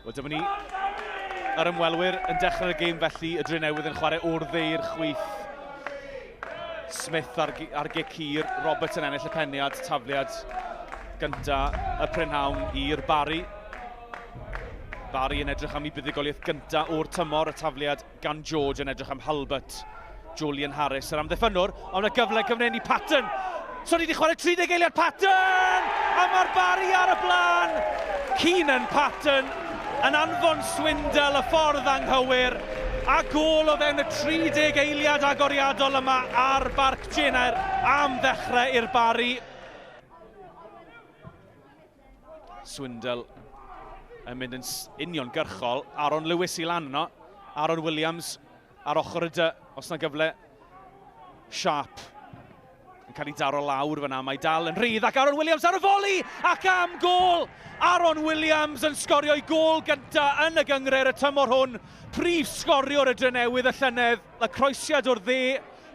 Wel dyma ni yr ymwelwyr yn dechrau'r gêm felly, y Drenewydd yn chwarae o'r dde i'r chwith. Smith ar, ar gic hir, Roberts yn ennill y peniad, tafliad gynta y prynhawn i'r Barri. Barri yn edrych am ei buddugoliaeth gynta o'r tymor, y tafliad gan George yn edrych am Hulbert. Julian Harris, yr amddiffynnwr, ond y gyfle gyfnewid i Patton. So ni wedi chwarae 30 eiliad Patton! A mae'r Barri ar y blaen! Keenan Patton yn anfon Swindle y ffordd anghywir a gôl o fewn y 30 eiliad agoriadol yma ar Barc Jenner am ddechrau i'r Barri. Swindle yn mynd yn uniongyrchol. Aaron Lewis i lan yno. Aaron Williams ar ochr y dy, os na gyfle. Sharp yn cael ei daro lawr fyna. Mae dal yn rhydd ac Aaron Williams ar y foli ac am gôl! Aaron Williams yn sgorio'i gôl gynta yn y gynghrair y tymor hwn. Prif sgoriwr y Drenewydd y llynedd. Y croesiad o'r dde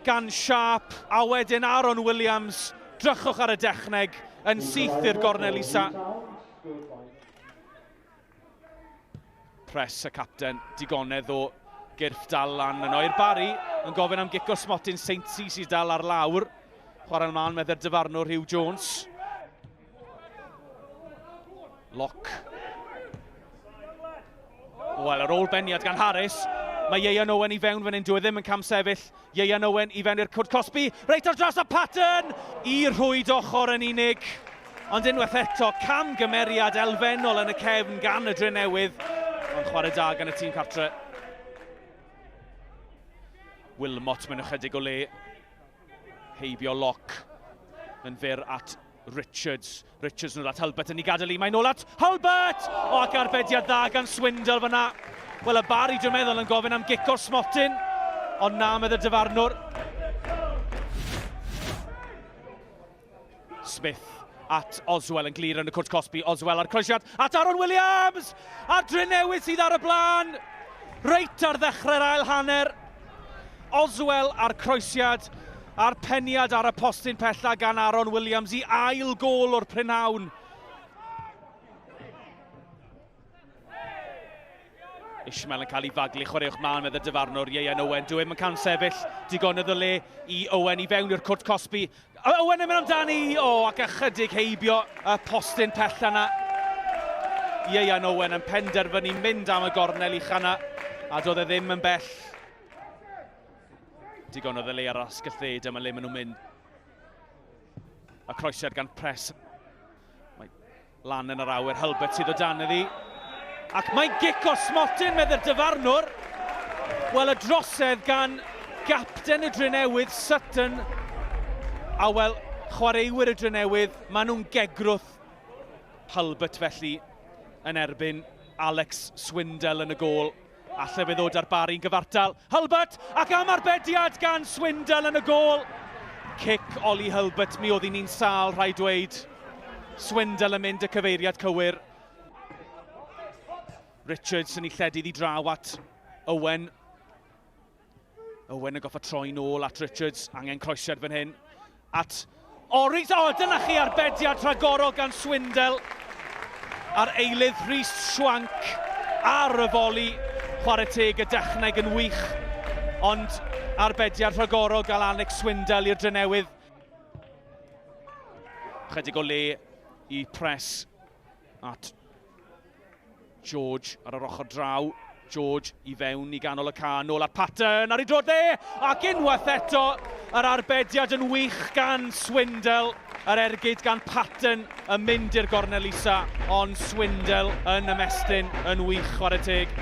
gan Sharp a wedyn Aaron Williams. Drychwch ar y dechneg yn syth i'r gornel isa. Press y capten, digonedd o gyrff dal lan yno i'r Barri, yn gofyn am gic o smotyn Saintsi sydd dal ar lawr. Chwarae'n mlaen medde'r dyfarnwr Hugh Jones. Lock. Wel, ar ôl beniad gan Harris, mae Ieuan Owen i fewn fan hyn, dyw e ddim yn camsefyll. Ieuan Owen i fewn i'r cwrt cosbi, reit ar draws y Patton! I rhwyd ochr yn unig. Ond unwaith eto, camgymeriad elfennol yn y cefn gan y Drenewydd. Ond chwarae da gan y tîm cartre. Wilmot mewn ychydig o le. Heibio Lock yn fyr at Richards. Richards nôl at Hulbert yn ei gadael i. Mae'n nôl at Hulbert! O, ac arbediad dda gan Swindle fyna. Wel, y Barry, dwi'n meddwl, yn gofyn am gic o'r smotyn. Ond na, medd y dyfarnwr. Smith at Oswell yn glir yn y cwrt cosbi. Oswell ar croesiad at Aaron Williams! A Drenewydd sydd ar y blaen! Reit ar ddechrau'r ail hanner. Oswell a'r croesiad a'r peniad ar y postyn pella gan Aaron Williams i ail gôl o'r prynhawn. Ishmael yn cael ei faglu, chwaraewch mân medd y dyfarnwr, Ieuan Owen, dyw e'm yn camsefyll, digonedd o le i Owen i fewn i'r cwrt cosbi. Owen yn mynd amdani, o, ac ychydig heibio y postyn pella na. Ieuan Owen yn penderfynu mynd am y gornel ucha na, a doedd e ddim yn bell. Digon o ddyleu ar asgell dde, dyma le maen nhw'n mynd. Y croesiad gan Press. Mae lan yn yr awyr, Hulbert sydd o dan iddi. Ac mae'n gic o smotyn, medde'r dyfarnwr. Wel, y drosedd gan gapten y Drenewydd, Sutton. A wel, chwaraewyr y Drenewydd, maen nhw'n gegrwth. Hulbert felly yn erbyn Alex Swindell yn y gôl. Alle fe ddod â'r Barri'n gyfartal. Hulbert! Ac am arbediad gan Swindle yn y gôl! Cic Ollie Hulbert, mi oedd hi'n un sâl, rhaid dweud. Swindle yn mynd y cyfeiriad cywir. Richards yn ei lledu iddi draw at Owen. Owen yn goffa troi nôl at Richards, angen croesiad fan hyn. At Oris, o, dyna chi arbediad rhagorol gan Swindell. A'r eilydd Rhys Schwank ar y foli. Chwarae teg y dechneg yn wych, ond arbediad rhagorol gael Alex Swindell i'r Drenewydd. Chydig o le i Press at George ar yr ochr draw. George i fewn i ganol y ca, nôl at Patton ar ei droed dde, ac unwaith eto yr arbediad yn wych gan Swindle, yr ergyd gan Patton yn mynd i'r gornel isa, ond Swindle yn ymestyn yn wych, chwarae teg.